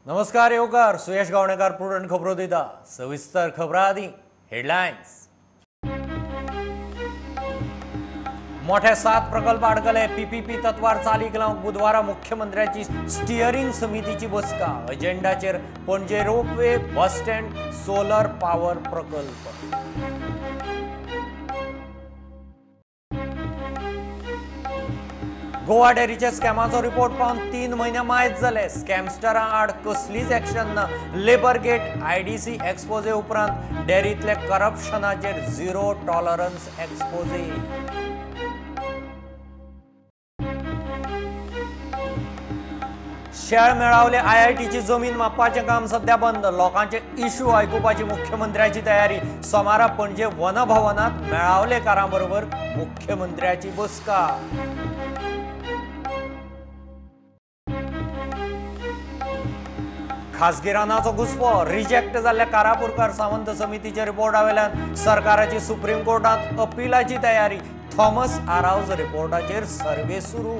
नमस्कार येवकार, सुयश गावणेकार प्रुडंट खबरो दिता. सविस्तर खबरां आदी हेडलायन्स. मोठे 7 प्रकल्प अडकले. पीपीपी तत्वार चालीक लावंक बुधवारा मुख्यमंत्र्याची स्टिअरिंग समितीची बसका. अजेंडाचेर Panaji ropeway, bus stand, solar power प्रकल्प. गोवा डेअरीच्या स्कॅमाचो रिपोर्ट पावन 3 म्हयने मायज जाले. स्कॅमस्टरां आड कसलीच एक्शन ना. लेबर गेट आयडीसी एक्सपोजे उपरांत डेअरींतले करप्शनाचेर झिरो टॉलरन्स एक्सपोजे. शेळ मेळावले आयआयटीची जमीन मापपाचें काम सध्या बंद. लोकांचे इश्यू आयकुपाची मुख्यमंत्र्याची तयारी. सोमारा पणजे वनभवनात मेळावलेकारां बरोबर मुख्यमंत्र्याची बसका. खासगी रानाचो घुसपो. रिजेक्ट जाल्ल्या कारापूरकर सावंत समितीच्या रिपोर्टा वेल्यान सरकाराची सुप्रीम कोर्टात अपिलाची तयारी. थॉमस आरावज रिपोर्टाचेर सर्वे सुरू.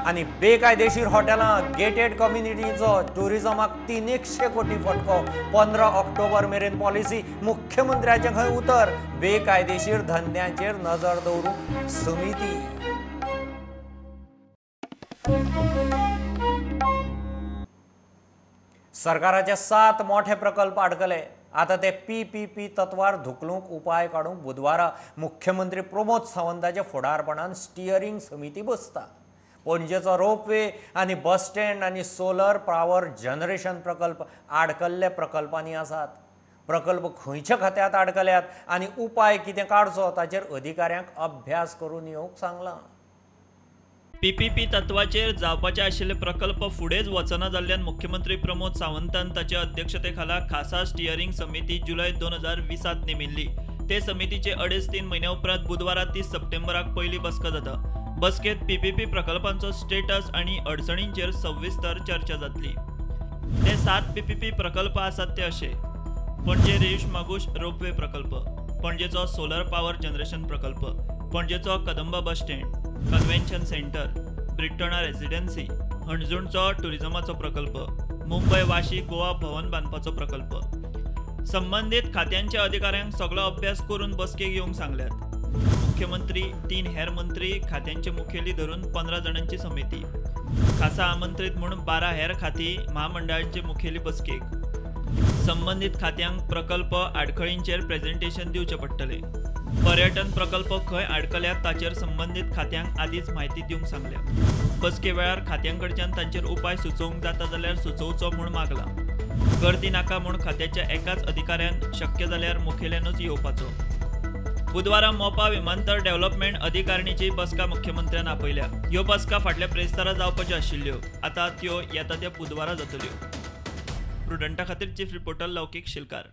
आनी बेकायदेशीर हॉटेलां, गेटेड कम्युनिटीचो ट्युरिजमाक 300 कोटी फटको. 15 ऑक्टोबर मेरेन पॉलिसी. मुख्यमंत्र्याचें खंय उतर. बेकायदेशीर धंद्यांचेर नजर दवरूंक समिती. सरकाराचे 7 मोठे प्रकल्प अडकले. आता ते पीपीपी तत्वार धुकलूंक उपाय काडूंक बुधवारा मुख्यमंत्री प्रमोद सावंताच्या फुडारपणान स्टिअरिंग समिती बसता. पणजेचो रोपवे आनी बस स्टँड आनी सोलर पावर जनरेशन प्रकल्प आडकल्ले प्रकल्पांनी आसात. प्रकल्प खंयच्या खात्यांत आडकल्यात आनी उपाय कितें काडचो ताचेर अधिकाऱ्यांक अभ्यास करून येवंक सांगलां. पीपीपी तत्वाचेर जावपाचे आशिल्ले प्रकल्प फुडेंच वचना जाल्ल्यान मुख्यमंत्री प्रमोद सावंतान ताच्या अध्यक्षतेखाला खासा स्टिअरिंग समिती जुलय 2020 नेमिल्ली. ते समितीचे 2.5-3 म्हयन्या उपरांत बुधवारा 30 सप्टेंबराक पयली बसका जाता. बसकेत पीपीपी प्रकल्पांचो स्टेटस आनी अडचणींचेर सविस्तर चर्चा जातली. ते 7 पीपीपी प्रकल्प आसात ते अशे: पणजे रेयुश मागूश रोपवे प्रकल्प, पणजेचो सोलर पावर जनरेशन प्रकल्प, पणजेचो Kadamba bus stand, convention centre, Britannia residency, हणजूणचो टुरिजमाचो प्रकल्प, मुंबय वाशी गोवा भवन बांदपाचो प्रकल्प. संबंदीत खात्यांच्या अधिकाऱ्यांक सगळो अभ्यास करून बसकेक येवंक सांगल्यात. मुख्यमंत्री, 3 हेर मंत्री, खात्यांचे मुखेली धरून 15 जाणांची समिती, खासा आमंत्रित म्हूण 12 हेर खाती महामंडळांचे मुखेली बसकेक. संबंदीत खात्यांक प्रकल्प आडखळींचेर प्रेझेंटेशन दिवचें पडटलें. पर्यटन प्रकल्प खंय आडकल्यात ताचेर संबंदीत खात्यांक आदींच म्हायती दिवंक सांगल्या. बसके वेळार खात्यांकडच्यान तांचेर उपाय सुचोवंक जाता जाल्यार सुचोवचो म्हूण मागलां. गर्दी नाका म्हूण खात्याच्या एकाच अधिकाऱ्यान, शक्य जाल्यार मुखेल्यानूच येवपाचो. बुधवारा मोपा विमानतळ डेव्हलपमेंट अधिकारिणीची बसका मुख्यमंत्र्यान आपयल्या. ह्यो बसका फाटल्या ब्रेस्तारा जावपाच्यो आशिल्ल्यो, आतां त्यो येता त्या बुधवारा जातल्यो. प्रुडंटा खातीर चीफ रिपोर्टर लौकीक शिलकार.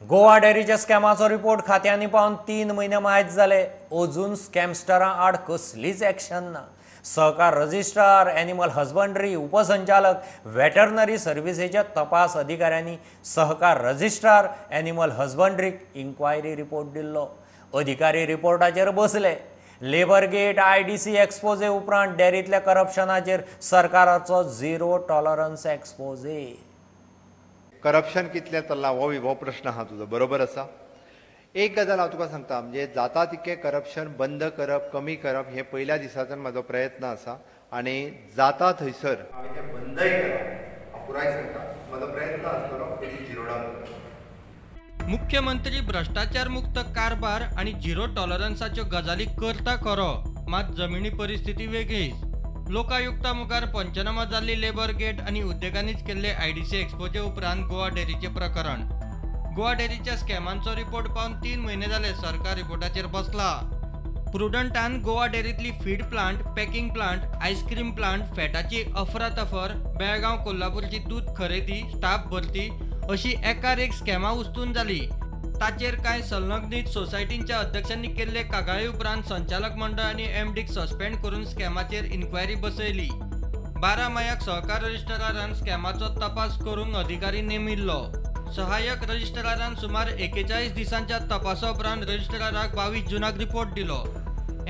गोवा डेअरीच्या स्कॅमाचो रिपोर्ट खात्यांनी पावन 3 म्हयने मायज जाले. अजून स्कॅमस्टरां आड कसलीच एक्शन ना. सहकार रजिस्ट्रार, एनिमल हजबंडरी उपसंचालक, वेटरनरी सर्विसेच्या तपास अधिकाऱ्यांनी सहकार रजिस्ट्रार, एनिमल हजबंडरीक इन्क्वायरी रिपोर्ट दिल्लो. अधिकारी रिपोर्टाचेर बसले. लेबर गेट आयडीसी एक्सपोजे उपरांत डेअरींतल्या करप्शनाचेर सरकाराचो झिरो टॉलरन्स एक्सपोजे. करप्शन कितलें चल्लां हो प्रश्न आहा तुजो, बरोबर आसा. एक गजाल हांव तुका सांगता, म्हणजे जाता तितकें करप्शन बंद करप, कमी करप हे पयल्या दिसाच्यान म्हाजो प्रयत्न आसा आनी जाता थंयसर हांवें तें बंदय केलां. हांव पुराय सांगता, म्हाजो प्रयत्न आसतलो तेजी झिरो डावन करप. मुख्यमंत्री भ्रष्टाचार मुक्त कारभार आनी झिरो टॉलरन्साच्यो गजाली करता खरो, मात जमिनी परिस्थिती वेगळीच. लोकायुक्ता मुखार पंचनामा जाल्ली लेबर गेट आनी उद्देगांनीच केल्ले आयडीसी एक्सपोजे उपरांत गोवा डेअरीचें प्रकरण. गोवा डेअरीच्या स्कॅमांचो रिपोर्ट पावन 3 म्हयने जाले सरकार रिपोर्टाचेर बसला. प्रुडंटान Goa डेअरींतली feed plant, packing plant, ice cream plant, फॅटाची अफरातफर, Belgaum कोल्हापूरची दूद खरेदी, स्टाफ भरती अशी एकार एक स्कॅमां उस्तून जाली. ताचेर कांय संलग्नीत सोसायटींच्या अध्यक्षांनी केल्ले कागाळी उपरांत संचालक मंडळ आनी एमडीक सस्पेंड करून स्कॅमाचेर इन्क्वायरी बसयली. 12 मायाक सहकार रजिस्ट्रारान स्कॅमाचो तपास करूंक अधिकारी नेमिल्लो. सहाय्यक रजिस्ट्रारान सुमार 41 दिसांच्या तपासा उपरांत रजिस्ट्राराक 22 जूनाक रिपोर्ट दिलो.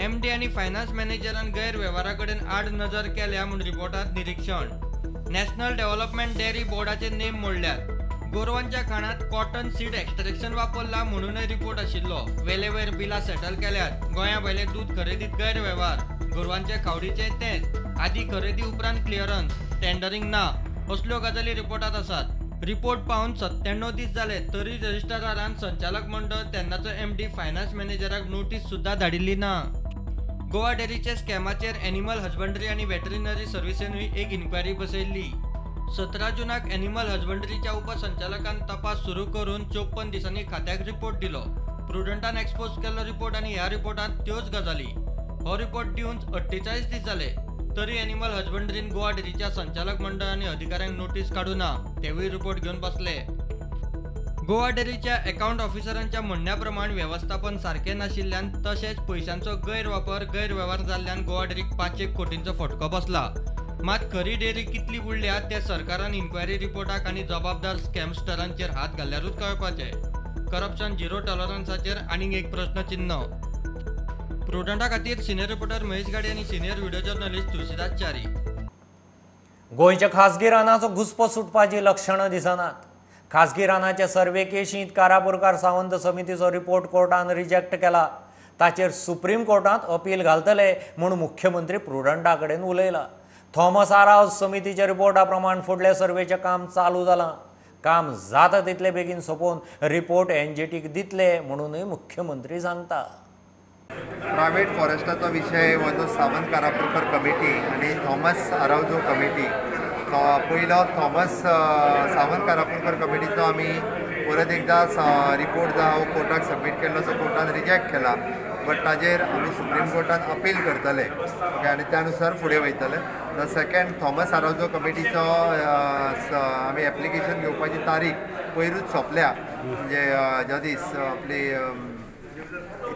एमडी आनी फायनान्स मॅनेजरान गैरवेव्हारा कडेन आड नजर केल्या म्हूण रिपोर्टांत निरीक्षण. नॅशनल डेव्हलपमेंट डेअरी बोर्डाचे नेम मोडल्यात. गोरवांच्या खाणांत कॉटन सीड एक्स्ट्रॅक्शन वापरला म्हणूनय रिपोर्ट आशिल्लो. वेलेवयर बिलां सेटल केल्यात. गोंया भायले दूद खरेदीत गैरवेव्हार, गोरवांचे खावडीचे तेंच, आदी खरेदी उपरांत क्लियरन्स, टेंडरिंग ना, असल्यो गजाली रिपोर्टांत आसात. रिपोर्ट पावन 97 दीस जाले तरी रजिस्ट्रारान संचालक मंडळ तेन्नाचो एमडी फायनान्स मॅनेजराक नोटीस सुद्दां धाडिल्ली ना. गोवा डेअरीच्या स्कॅमाचेर एनिमल हजबंडरी आनी वेटरिनरी सर्विसेनूय एक इन्क्वायरी बसयल्ली. 17 जूनाक एनिमल हजबंडरीच्या उपसंचालकान तपास सुरू करून 54 दिसांनी खात्याक रिपोर्ट दिलो. प्रुडंटान एक्सपोज केल्लो रिपोर्ट आनी ह्या रिपोर्टांत त्योच गजाली. हो रिपोर्ट दिवन 48 दीस जाले तरी एनिमल हजबंडरीन गोवा डेअरीच्या संचालक मंडळ आनी अधिकाऱ्यांक नोटीस काडूं ना, तेवूय रिपोर्ट घेवन बसले. गोवा डेअरीच्या अकाउंट ऑफिसरांच्या म्हणण्या प्रमाण वेवस्थापन सारकें नाशिल्ल्यान तशेंच पयशांचो गैरवापर गैरवेव्हार जाल्ल्यान गोवा डेअरीक 5 कोटींचो फटको बसला. मात खरी डेअरी कितली बुडल्या ते सरकारान इन्क्वायरी रिपोर्टाक आनी जबाबदार स्कॅमस्टरांचेर हात घाल्यारूच कळपाचें. करप्शन झिरो टॉलरन्साचेर आनीक एक प्रश्नचिन्ह. प्रुडंटा खातीर सिनियर रिपोर्टर महेश गाडी आनी senior video journalist Tulshidas Chari. गोंयच्या खासगी रानाचो घुसपो सुटपाची लक्षणां दिसनात. खासगी रानाचे सर्वे केशींत कारापूरकार सावंत समितीचो रिपोर्ट कोर्टान रिजेक्ट केला. ताचेर सुप्रीम कोर्टांत अपील घालतले म्हूण मुख्यमंत्री प्रुडंटा कडेन उलयला. थॉमस आराव समितीच्या रिपोर्टा प्रमाण फुडल्या सर्वेचें काम चालू जालां. काम जाता तितले बेगीन सोंपोवन रिपोर्ट एनजीटीक दितले म्हणूनय मुख्यमंत्री सांगता. प्रायवेट फॉरेस्टाचो विशय हो जो सावंत कारापूरकर कमिटी आनी थॉमस आरावजो कमिटी, पयलो थॉमस सावंत कारापूरकर कमिटीचो आमी परत एकदां रिपोर्ट जो आहा कोर्टाक सबमीट केल्लो, तो कोर्टान रिजेक्ट केला. बट ताजेर आमी सुप्रीम कोर्टान अपील करतले, ओके, आनी त्या नुसार फुडें वयतले. The second Thomas Araujo कमिटीचो आमी एप्लिकेशन घेवपाची तारीख पयरूच सोंपल्या, म्हणजे ज्या दीस आपली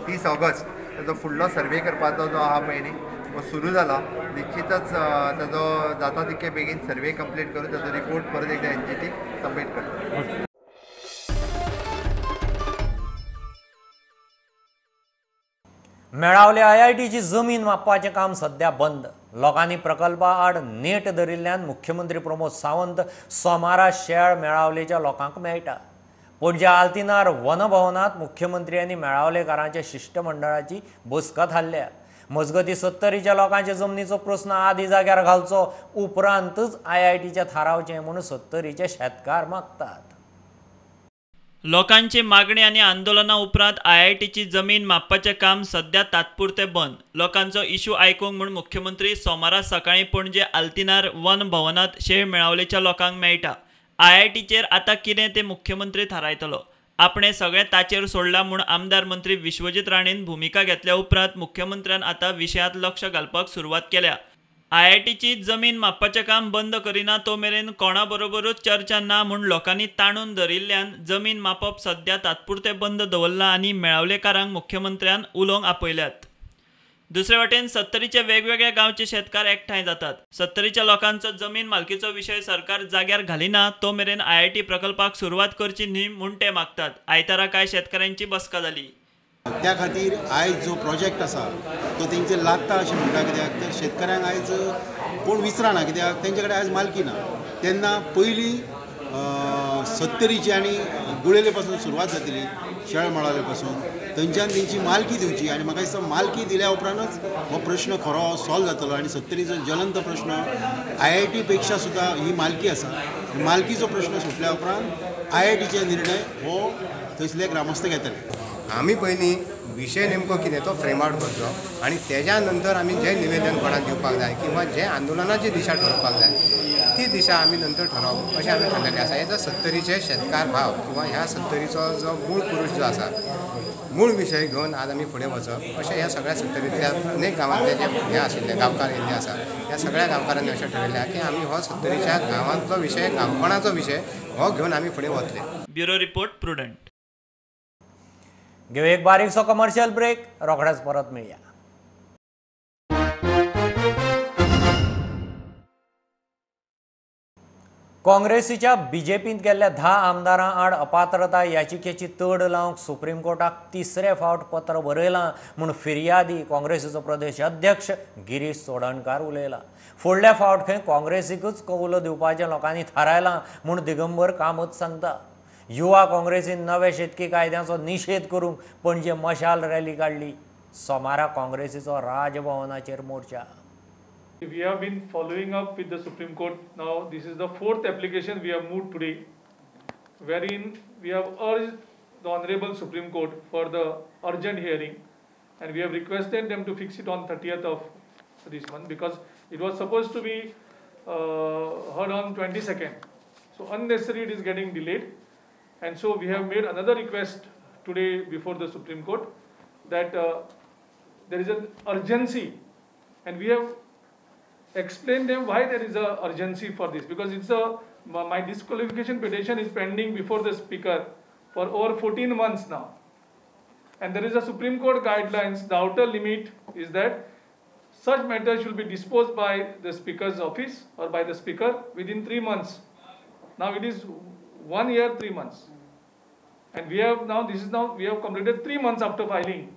30 ऑगस्ट ताजो फुडलो सर्वे करपाचो जो आहा पळय न्ही हो सुरू जाला. निश्चितच ताजो जाता तितके बेगीन सर्वे कंप्लीट करून ताजो रिपोर्ट परत एकदां एनजीटीक सबमीट करतले. मेळावले आयआयटीची जमीन मापपाचें काम सध्या बंद. लोकांनी प्रकल्पा आड नेट धरिल्ल्यान मुख्यमंत्री प्रमोद सावंत सोमारा शेळ मेळावलेच्या लोकांक मेळटा. पणजे आल्तिनार वनभवनात मुख्यमंत्र्यांनी मेळावलेकारांच्या शिश्टमंडळाची बसका थारल्या. मजगती 70च्या लोकांच्या जमनीचो प्रस्न आदी जाग्यार घालचो, उपरांतच आयआयटीचे थारावचें म्हणून 70चे शेतकार मागतात. लोकांची मागणी आनी आंदोलना उपरांत आयआयटीची जमीन मापपाचें काम सध्या तात्पुरतें बंद. लोकांचो इशू आयकूंक म्हूण मुख्यमंत्री सोमारा सकाळीं पणजे आल्तिनार वन भवनात शेळ मेळावलेच्या लोकांक मेळटा. आयआयटीचेर आतां कितें तें मुख्यमंत्री थारायतलो. आपणें सगळें ताचेर सोडलां म्हूण आमदार मंत्री विश्वजीत राणेन भुमिका घेतल्या उपरांत मुख्यमंत्र्यान आतां विशयांत लक्ष घालपाक सुरवात केल्या. आयआयटीची जमीन मापपाचें काम बंद करिना तो मेरेन कोणा बरोबरूच चर्चा ना म्हूण लोकांनी ताणून धरिल्ल्यान जमीन मापप सध्या तात्पुरतें बंद दवरलां आनी मेळावलेकारांक मुख्यमंत्र्यान उलोवंक आपयल्यात. दुसरे वटेन 70चे वेगवेगळ्या गांवचे शेतकार एकठांय जातात. 70च्या लोकांचो जमीन मालकीचो विशय सरकार जाग्यार घालिना तो मेरेन आयआयटी प्रकल्पाक सुरवात करची न्ही म्हूण ते मागतात. आयतारा कांय शेतकारांची बसका जाली. त्या खातीर आयज जो प्रोजेक्ट आसा तो तेंचेर लागता अशें म्हणटा, कित्याक तर शेतकाऱ्यांक आयज कोण विसरना, कित्याक तेंचे कडेन आयज मालकी ना. तेन्ना पयलीं 70ची आनी गुळेले पासून सुरवात जातली, शेळ मळाले पासून थंयच्यान तेंची मालकी दिवची आनी म्हाका दिसता मालकी दिल्या उपरांतच हो प्रश्न खरो सॉल्व जातलो. आनी 70चो ज्वलंत प्रश्न आयआयटी पेक्षा सुद्दां ही मालकी आसा. मालकीचो प्रश्न सुटल्या उपरांत आयआयटीचे निर्णय हो थंयसले ग्रामस्थ घेतले. आमी पयलीं विशय नेमको कितें तो फ्रेम आवट करचो आनी तेज्या नंतर आमी जें निवेदन कोणाक दिवपाक जाय किंवा जे आंदोलनाची दिशा ठरोवपाक जाय ती दिशा आमी नंतर ठरोवप अशें आमी ठरलेलें आसा. हेजो 70चे शेतकार भाव किंवा ह्या 70चो जो मूळ पुरूश जो आसा मूळ विशय घेवन आज आमी फुडें वचप अशें ह्या सगळ्या 70तल्या अनेक गांवांतले जे हे आशिल्ले गांवकार येयल्ले आसा ह्या सगळ्या गांवकारांनी अशें ठरयलें आसा की आमी हो 70च्या गांवांतलो विशय, गांवपणाचो विशय हो घेवन आमी फुडें वतले. Bureau report, Prudent. घेऊ एक बारीकसो कमर्शियल ब्रेक, रोखडेच परत मेळया. काँग्रेसीच्या बीजेपींत गेल्ल्या 10 आमदारां आड अपात्रताय याचिकेची तड लावंक सुप्रीम कोर्टाक तिसरे फावट पत्र बरयलां म्हूण फिर्यादी काँग्रेसीचो प्रदेश अध्यक्ष गिरीश चोडणकार उलयला. फुडल्या फावट खंय काँग्रेसीकूच कौल दिवपाचें लोकांनी थारायलां म्हूण दिगंबर कामत सांगता. युवा काँग्रेसीन नव्या शेतकी कायद्याचो निशेध करूंक पणजे मशाल रॅली काडली. सोमारा काँग्रेसीचो राजभवनाचेर मोर्चा. We have been following up with the Supreme Court. Now this is the 4th application we have moved today, wherein we have urged the Honorable Supreme Court for the urgent hearing, and we have requested them to fix it on 30th of this month, because it was supposed to be heard on 22nd. So unnecessarily it is getting delayed, and so we have made another request today before the Supreme Court that there is an urgency, and we have explain them why there is a urgency for this, because it's a my disqualification petition is pending before the speaker for over 14 months now, and there is a Supreme Court guidelines. The outer limit is that such matters should be disposed by the speaker's office or by the speaker within 3 months. Now it is 1 year 3 months, and we have now this is now we have completed 3 months after filing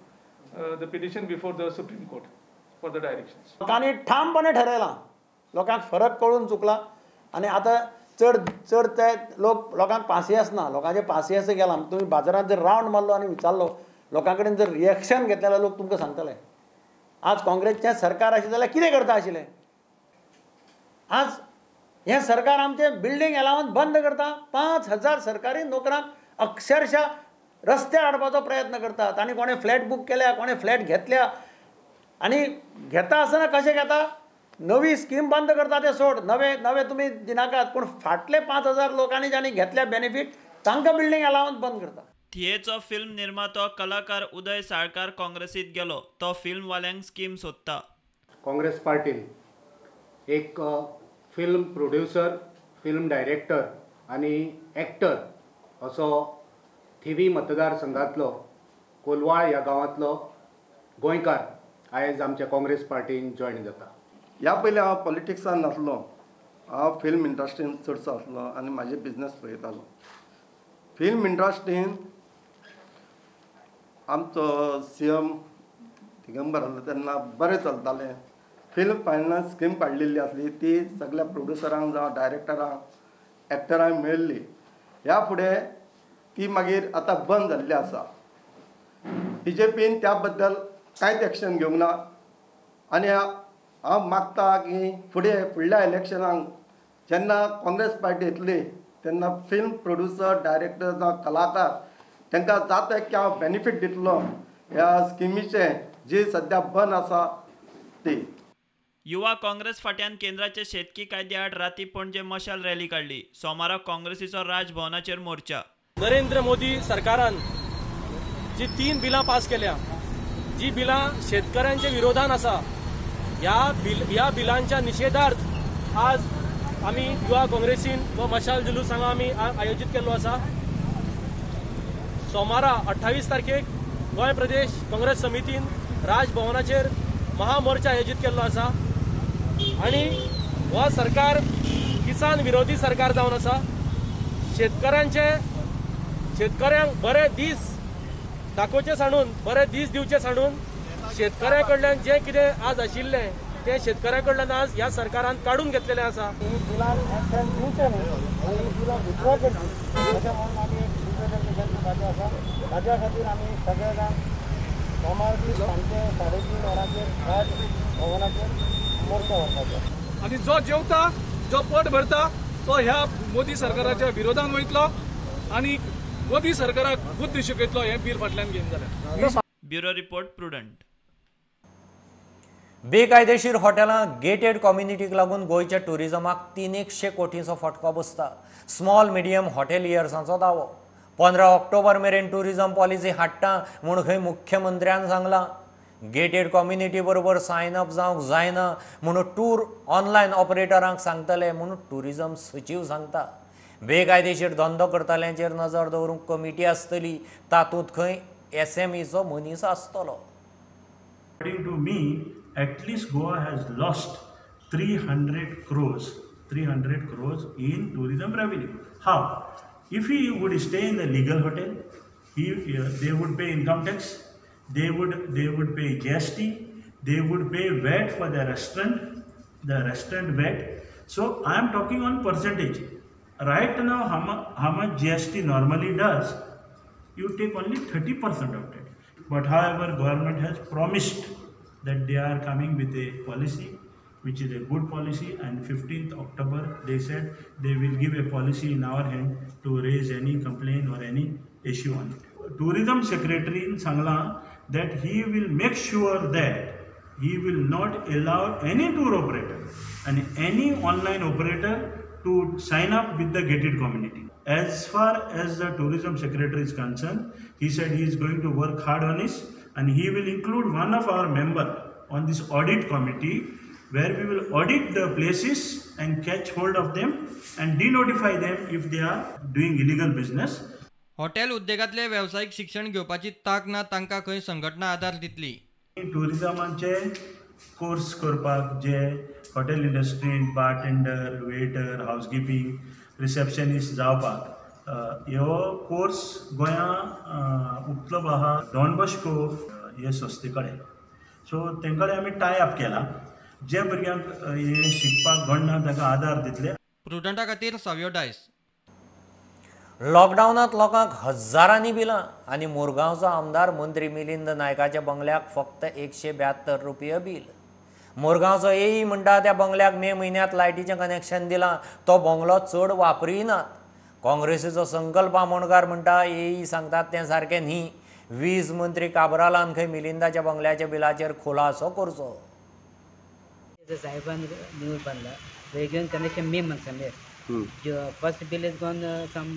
the petition before the Supreme Court for the directions. लोकांनी ठामपणे ठरयलां, लोकांक फरक कळून चुकला आनी आतां चड चड ते लोक लोकांक पासियेंस ना, लोकांचे पासियेंस गेलां. तुमी बाजारांत जर रावंड मारलो आनी विचारलो लोकां कडेन जर रिएक्शन घेतलें जाल्यार लोक तुमकां सांगतले आज काँग्रेसचें सरकार आशिल्लें जाल्यार कितें करता आशिल्लें. आज हें सरकार आमचें बिल्डींग एलावन्स बंद करता, 5000 सरकारी नोकरांक अक्षरशः रस्त्यार हाडपाचो प्रयत्न करता. तांणी कोणें फ्लॅट बूक केल्या, कोणें फ्लॅट घेतल्या, आनी घेता आसतना कशें घेता, नवी स्कीम बंद करता ते सोड, नवे नवे तुमी दिनाकात, पूण फाटले 5000 लोकांनी जांणी घेतल्या बेनिफीट तांकां बिल्डींग अलावन्स बंद करता. थियेचो फिल्म निर्मातो कलाकार उदय साळकार काँग्रेसीत गेलो, तो फिल्मवाल्यांक स्कीम सोदता. काँग्रेस पार्टीन एक फिल्म प्रोड्युसर, फिल्म डायरेक्टर आनी एक्टर असो थिवी मतदारसंघांतलो कोलवाळ ह्या गांवांतलो गोंयकार आयज आमच्या काँग्रेस पार्टीन जॉयन जाता. ह्या पयलीं हांव पॉलिटिक्सान नासलो, हांव फिल्म इंडस्ट्रीन चडसो आसलो आनी म्हाजे बिजनस पळयतालो. फिल्म इंडस्ट्रीन आमचो सी एम दिगंबर आसलो तेन्ना बरें चलतालें. फिल्म फायनान्स स्कीम काडलेली आसली ती सगळ्या प्रोड्युसरांक जावं डायरेक्टरांक एक्टरांक मेळ्ळी. ह्या फुडें ती मागीर आतां बंद जाल्ली आसा. बी जे पीन त्या बद्दल कांयच एक्शन घेवंक ना आनी हांव मागता की फुडें फुडल्या इलेक्शनाक जेन्ना काँग्रेस पार्टी येतली तेन्ना फिल्म प्रोड्युसर डायरेक्टर जावं कलाकार तांकां जाता की हांव बेनिफीट दितलो ह्या स्किमीचें जी सद्या बंद आसा ती. युवा काँग्रेस फाट्यान केंद्राचे शेतकी कायद्या आड राती पणजे मशाल रॅली काडली. सोमारा काँग्रेसीचो राजभवनाचेर मोर्चा. नरेंद्र मोदी सरकारान जी 3 बिलां पास केल्या, जी बिलां शेतकऱ्यांच्या विरोधान आसा, ह्या बिलांच्या निशेधार्थ आज आमी युवा काँग्रेसीन व मशाल जुलूस हांगा आमी आयोजीत केल्लो आसा. सोमारा 28 तारखेक गोंय प्रदेश काँग्रेस समितीन राजभवनाचेर महामोर्चा आयोजीत केल्लो आसा आनी हो सरकार किसान विरोधी सरकार जावन आसा. शेतकऱ्यांक बरे दीस दाखोवचे सांडून, बरे दीस दिवचे सांडून शेतकऱ्यां कडल्यान जें कितें आज आशिल्लें तें शेतकऱ्यां कडल्यान आज ह्या सरकारान काडून घेतलेलें आसा. ताज्या खातीर आमी सगळे जाण सोमार दीस सांजचे 3:30 वरांचेर राजभवनाचेर मोर्चा व्हरपाचो. आनी जो जेवता, जो पोट भरता तो ह्या मोदी सरकाराच्या विरोधान वयतलो आनी मोदी सरकाराक बुद्द शिकयतलो हें बील फाटल्यान घेवन जाल्यार. Bureau report, Prudent. बेकायदेशीर हॉटेलां गेटेड कम्युनिटीक लागून गोंयच्या टुरिजमाक 300 कोटींचो फटको बसता. स्मॉल मिडियम हॉटेलियर्सांचो दावो. 15 ऑक्टोबर मेरेन टुरिजम पॉलिसी हाडटा म्हूण खंय मुख्यमंत्र्यान सांगलां. गेटेड कम्युनिटी बरोबर सायन अप जावंक जायना म्हूण टूर ऑनलायन ऑपरेटरांक सांगतले म्हूण टुरिजम सचीव सांगता. बेकायदेशीर धंदो करतल्यांचेर नजर दवरूंक कमिटी आसतली, तातूंत खंय एसएमईचो मनीस आसतलो. According to me, at least Goa has lost 300 crores 300 crores in tourism revenue. How? If he would stay in the legal hotel, they would pay income tax, they would pay GST, they would pay VAT for the restaurant VAT. So I am talking on percentage. Right now, how much GST normally does, you take only 30% of it. But however, government has promised that they are coming with a policy, which is a good policy, and 15th October they said they will give a policy in our hand to raise any complaint or any issue on it. Tourism Secretary in Sangla that he will make sure that he will not allow any tour operator and any online operator to sign up with the gated community. As far as the tourism secretary is concerned, he said he is going to work hard on this, and he will include one of our member on this audit committee, where we will audit the places and catch hold of them and denotify them if they are doing illegal business. Hotel उद्योगांतले वेवसायीक शिक्षण घेवपाची तांक ना तांकां खंय संघटना आदार दितली. टुरिजमाचे कोर्स करपाक जे हॉटेल इंडस्ट्रींत बारटेंडर, वेटर, हावसकिपींग, रिसेप्शनिस्ट जावपाक ह्यो कोर्स गोंया उपलब्ध आहा डॉन बॉस्को हे संस्थे कडेन. सो तेंचे कडेन आमी टाय अप केला, जे भुरग्यांक हे शिकपाक घडना तांकां आदार दितले. प्रुडंटा खातीर सावियो डायस. लॉकडावनांत लोकांक हजारांनी बिलां आनी मुरगांवचो आमदार मंत्री मिलिंद नायकाच्या बंगल्याक फक्त 172 रुपये बील. मुरगांवचो एई म्हणटा त्या बंगल्याक मे म्हयन्यांत लायटीचें कनेक्शन दिलां, तो बंगलो चड वापरिनात. काँग्रेसीचो संकल्प आमोणकार म्हणटा एई सांगतात तें सारकें न्ही. वीज मंत्री काब्रालान खंय मिलिंदाच्या बंगल्याच्या बिलाचेर खुलासो करचो. साहेबान न्यूज बांदला वेगवेगळे connection may months. First bill is gone some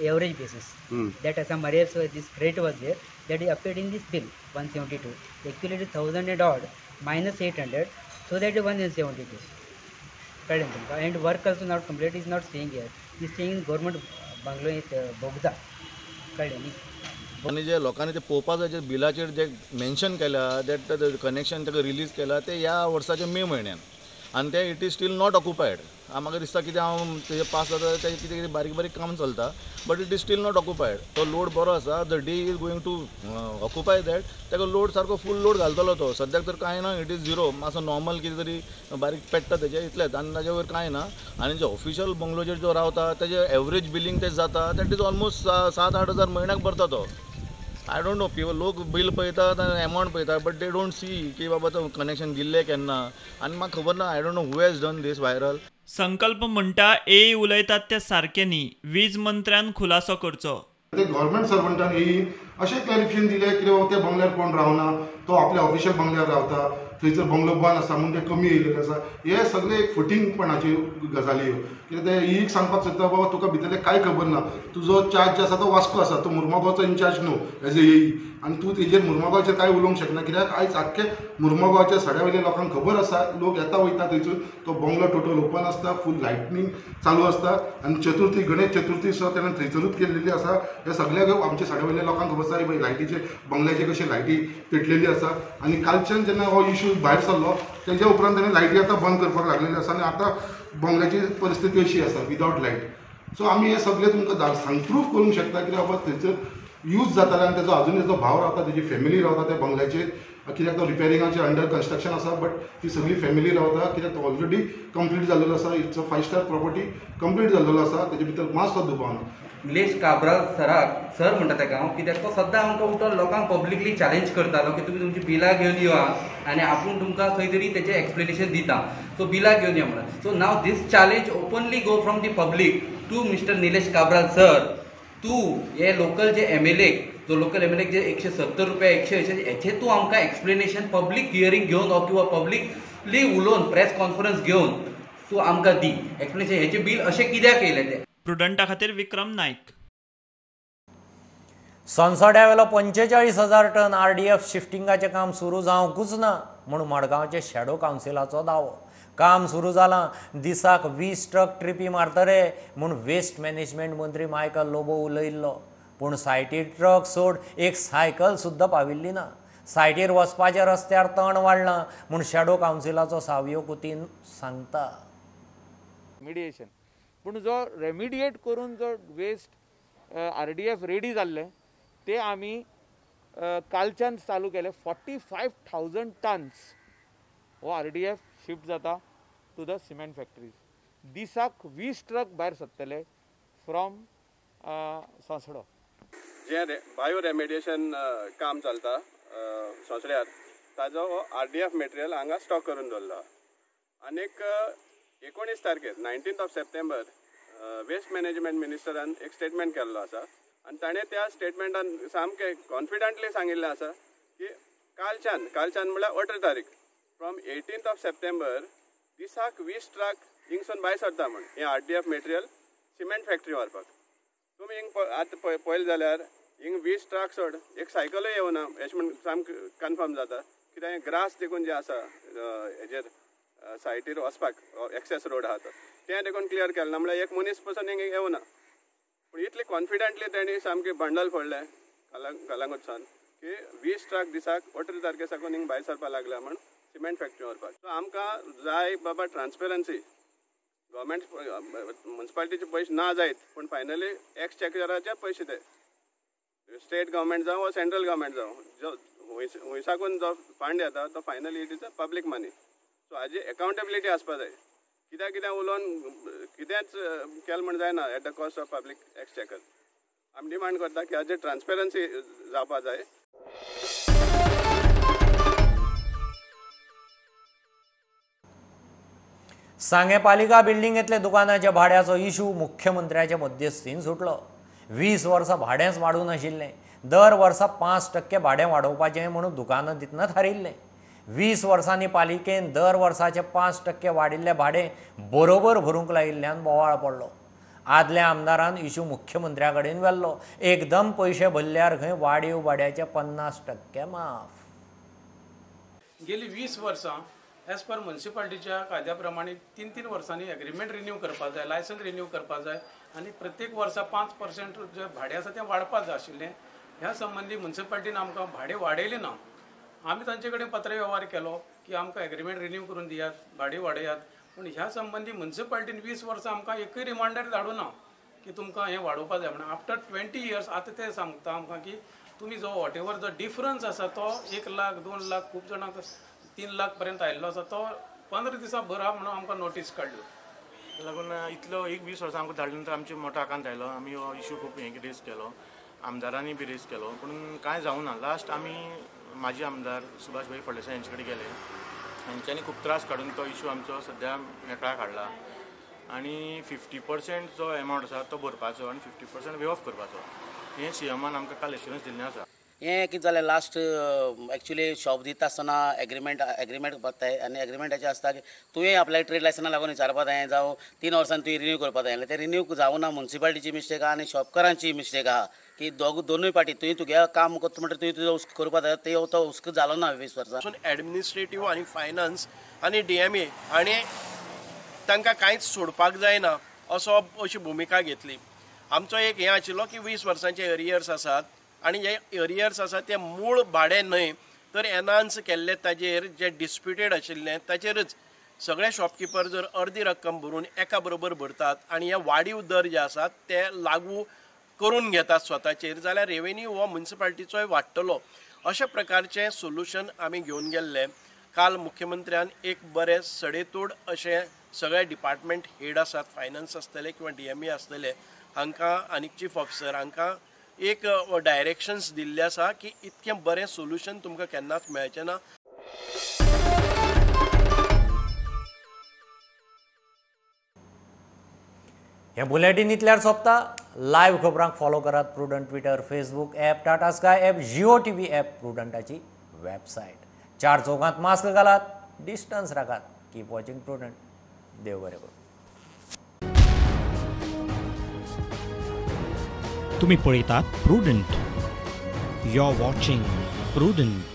average basis. That some arrears, this credit was there, that is appeared in this bill 172. Actually it is 1000 and odd minus 800, so that is 172. And work also not complete, is not staying here. He is staying in government bungalow at Bogda. आनी जे लोकांनी ते पळोवपा जाय, जे बिलाचेर जे mention केला that connection ताका release केला ते ह्या वर्साच्या मे म्हयन्यान, आनी ते it is still not occupied. म्हाका दिसता कितें हांव तेजे पास जाता तेजें कितें कितें बारीक बारीक काम चलता, but it is still not occupied. तो लोड बरो आसा, the day is going to occupy that ताका लोड सारको फूल लोड घालतलो तो. सद्याक तर कांय ना, it is zero, मातसो नॉर्मल कितें तरी बारीक पेट्टा तेजें इतलेंच, आनी ताजे वयर कांय ना. आनी जे ऑफिशियल बंगलोचेर जो रावता तेजे एवरेज बिलींग तें जाता that is almost 7-8 हजार म्हयन्याक भरता तो. I don't know, people लोक बील पळयतात आनी एमावंट पळयतात, बट they don't see की बाबा तो कनेक्शन दिल्लें केन्ना, आनी म्हाका खबर ना. I don't know who has done this viral. Sankalp म्हणटा एई उलयतात ते सारकें न्ही, वीज मंत्र्यान खुलासो करचो. ते गव्हर्मेंट सर्वंटान एई अशें क्लॅरिफिकेशन दिलें की बाबा त्या बंगल्यार कोण रावना, तो आपल्या ऑफिशियल बंगल्यार रावता, थंयसर बंगलो बंद आसा म्हूण ते कमी येयलेले आसा. हे सगळे एक फटींगपणाच्यो गजाली ह्यो. कित्याक ते एक सांगपाक सोदता बाबा तुका भितरलें कांय खबर ना, तुजो चार्ज आसा तो वास्को आसा, तो मुर्मागांवचो इन्चार्ज न्हू एज ए एई, आनी तूं तेजेर मुर्मागांवचेर कांय उलोवंक शकना. कित्याक आयज आख्खे मुर्मागांवच्या सड्या वयल्या लोकांक खबर आसा, लोक येता वयता थंयसून, तो बंगलो टोटल ओपन आसता, फूल लायटनींग चालू आसता, आनी चतुर्थी गणेश चतुर्थी सुद्दां तेणें थंयसरूच केल्लेली आसा. हे सगळ्याक आमच्या सड्या वयल्या लोकांक खबर आसा लायटीचे बंगल्याचे कशे लायटी पेटलेली आसा. आनी कालच्यान जेन्ना हो इशू भायर सरलो तेज्या उपरांत तेणें लायटी आतां बंद करपाक लागलेली आसा, आनी आतां बंगल्याची परिस्थिती अशी आसा विदावट लायट. सो आमी हें सगळें तुमकां सांग प्रूफ करूंक शकता की बाबा थंयसर यूज जाताले आनी तेजो अजून तेजो भाव रावता, तेजी फॅमिली रावता त्या बंगल्याचेर, कित्याक तो रिपेरिंगाचे अंडर कन्स्ट्रक्शन आसा, बट ती सगळी फॅमिली रावता कित्याक तो ऑलरेडी कंप्लीट जाल्लेलो आसा. It's a 5 star property complete जाल्लेलो आसा, तेजे भितर मातसो दुबाव ना. निलेश काब्राल सराक सर म्हणटा ताका हांव, कित्याक तो सद्दां आमकां उठून लोकांक पब्लिकली चॅलेंज करतालो की तुमी तुमची बिलां घेवन येवा आनी आपूण तुमकां खंय तरी तेचें एक्सप्लेनेशन दिता, सो बिलां घेवन या म्हणून. So now this challenge openly go from the public to mister Nilesh Cabral sir, तूं हे लोकल जे एम एल एक जो लोकल एम एल एक जे 170 रुपया 180 हेचें तूं आमकां एक्सप्लेनेशन पब्लीक हियरींग घेवन किंवा पब्लिकली उलोवन प्रेस कॉन्फरन्स घेवन तूं आमकां दी एक्सप्लेनेशन, हेचें बील अशें कित्याक येयलें तें. प्रुडंटा खातीर विक्रम नायक. सोनसड्यावेलो 45,000 टन RDF शिफ्टिंगाचें काम सुरू जावंकूच ना म्हूण मडगांवचे शॅडो कावन्सिलाचो दावो. काम सुरू जालां, दिसाक 20 ट्रक ट्रिपी मारतले म्हूण वेस्ट मॅनेजमेंट मंत्री मायकल लोबो उलयिल्लो, पूण सायटीर ट्रक सोड एक सायकल सुद्दां पाविल्ली ना. सायटीर वचपाच्या रस्त्यार तण वाडलां म्हूण शॅडो कावन्सिलाचो सावियो कुतीन सांगता. रेमिडिएशन पूण जो रेमिडिएट करून जो वेस्ट RDF ready जाल्लें ते आमी कालच्यान चालू केले. 45,000 टन्स हो RDF shift जाता टू the cement factories. दिसाक 20 ट्रक भायर सरतले फ्रॉम सोंसडो. जें बायो रेमिडिएशन काम चलता सोंसड्यार ताजो हो RDF material हांगा स्टॉक करून दवरला. आनीक 19 तारखेर 19 सप्टेंबर वेस्ट मॅनेजमेंट मिनिस्टरान एक स्टेटमेंट केल्लो आसा आनी ताणें त्या स्टेटमेंटान सामकें कॉन्फिडंटली सांगिल्लें आसा की कालच्यान म्हणल्यार 18 तारीख फ्रॉम 18 सप्टेंबर दिसाक 20 ट्रक हिंगसून भायर सरता म्हण हें RDF material cement factory व्हरपाक. तुमी हिंग आतां पळयलें जाल्यार हिंग 20 ट्रक सोड एक सायकलूय येवना अशें म्हण सामकें कन्फर्म जाता कित्याक हें ग्रास देखून जें आसा हेजेर सायटीर वचपाक एक्सेस रोड आहा तो तें देखून क्लियर केलें ना म्हणल्यार एक मनीस पसून हिंग येवना. पूण इतले कॉन्फिडंटली तेणी सामकें बंडल फोडलें कलंगूटसान की 20 ट्रक दिसाक 18 तारखे साकून हिंग भायर सरपाक लागला म्हण सिमेंट फॅक्टरी व्हरपाक. सो आमकां जाय बाबा ट्रान्सपेरन्सी. गव्हर्मेंट म्युनिसिपालिटीचे पयशे ना जायत पूण फायनली एक्सचेकराचे पयशे ते स्टेट गव्हर्मेंट जावं वा सेंट्रल गव्हर्मेंट जावं जो हुंयसाकून जो फंड येता तो finally it is a public money. So हाजी एकाउंटेबिलिटी आसपा जाय. कित्याक कितें उलोवन कितेंच केलें म्हण जायना at the cost of public exchequer. आमी डिमांड करता की हाजी ट्रान्सपेरन्सी जावपा जाय. सांगें पालिका बिल्डिंगेंतल्या दुकानाच्या भाड्याचो इशू मुख्यमंत्र्याच्या मध्यस्थीन सुटलो. 20 वर्सां भाडेंच वाडूं नाशिल्लें. दर वर्सा 5% भाडें वाडोवपाचें म्हणून दुकानां दितना थारिल्लें. 20 वर्सांनी पालिकेन दर वर्साचें 5% वाडिल्लें भाडें बरोबर भरूंक लायिल्ल्यान बोवाळ पडलो. आदल्या आमदारान इशू मुख्यमंत्र्या कडेन व्हेल्लो. एकदम पयशे भरल्यार खंय वाडीव भाड्याचे 50% माफ. गेली 20 वर्सां एज पर म्युनिसिपालिटीच्या कायद्या प्रमाणे 3-3 वर्सांनी एग्रीमेंट रिन्यू करपाक जाय, लायसन्स रिन्यू करपाक जाय आनी प्रत्येक वर्सा 5% जे भाडें आसा तें वाडपाक जाय आशिल्लें. ह्या संबंदी म्युनिसिपालिटीन आमकां भाडें वाडयलें ना. आमी तांचे कडेन पत्र वेव्हार केलो की आमकां एग्रीमेंट रिन्यू करून दियात, भाडें वाडयात, पूण ह्या संबंदी म्युनिसिपालिटीन 20 वर्सां आमकां एकूय रिमांडर धाडूं ना की तुमकां हें वाडोवपाक जाय म्हणून. आफ्टर 20 इयर्स आतां ते सांगता आमकां की तुमी जो what ever जो डिफरन्स आसा तो 1 लाख 2 लाख खूब जाणांक 3 लाख पर्यंत आयिल्लो आसा तो 15 दिसां भरा म्हणून आमकां नोटीस काडल्यो. ताका लागून इतलो 20 वर्सां आमकां धाडले नंतर आमचे मोठो आकांत आयलो. आमी हो इशू खूब हें रेज केलो, आमदारांनी बी रेज केलो, पूण कांय जावना. लास्ट आमी माजी आमदार सुभाष भाई फळदेसाय यांचे कडेन गेले. हेंच्यांनी खूब त्रास काडून तो इशू आमचो सद्या मेकळाक हाडला आनी 50% जो एमावंट आसा तो भरपाचो आनी 50% वे ऑफ करपाचो हें सीएमान आमकां काल एश्युरन्स दिल्लें आसा. हें कितें जालें लास्ट एक्चुअली शॉप दिता आसतना एग्रीमेंट करताय आनी एग्रीमेंटाचें आसता की तुवें आपल्या ट्रेड लायसना लागून विचारपा जाय जावं 3 वर्सांनी तुवें रिन्यू करपा जाय. तें रिन्यू जावना, म्युनिसिपालिटीची मिस्टेक आहा आनी शॉपकारांची मिस्टेक आहा की दोनूय पार्टी तुवें तुगे काम करता म्हणटकीर तुवें तुजो हुस्को करपा जाय, ते तो हुस्को जालो ना 20 वर्सां. एडमिनिस्ट्रेटीव आनी फायनान्स आनी DMA आनी तांकां कांयच सोडपाक जायना असो अशी भुमिका घेतली. आमचो एक हें आशिल्लो की 20 वर्सांचे एरियर्स आसात आनी जे एरियर्स आसा ते मूळ भाडें न्हय तर एनहान्स केल्ले ताजेर जे डिस्प्युटेड आशिल्लें ताचेरच सगळे शॉपकिपर जर अर्दी रक्कम भरून एका बरोबर भरतात आनी हे वाडीव दर जे आसात ते लागू करून घेतात स्वताचेर जाल्यार रेवेन्यू हो म्युनिसिपालिटीचोय वाडटलो. अशा प्रकारचें सोल्युशन आमी घेवन गेल्ले. काल मुख्यमंत्र्यान एक बरें सडेतोड अशें सगळे डिपार्टमेंट हेड आसात, फायनान्स आसतले किंवा DMA आसतले, हांकां आनी चीफ ऑफिसर हांकां एक डायरेक्शन्स दिल्ले आसा की इतकें बरें सोल्युशन तुमकां केन्नाच मेळचें ना. हें बुलेटीन इतल्यार सोंपता. लायव्ह खबरांक फॉलो करात Prudent Twitter, Facebook app, Tata Sky app, Jio TV app, प्रुडंटाची website. 4 चौकांत मास्क घालात, डिस्टन्स राखात. Keep watching Prudent. देव बरें करूं. तुम्ही पळयतात Prudent. You are watching Prudent.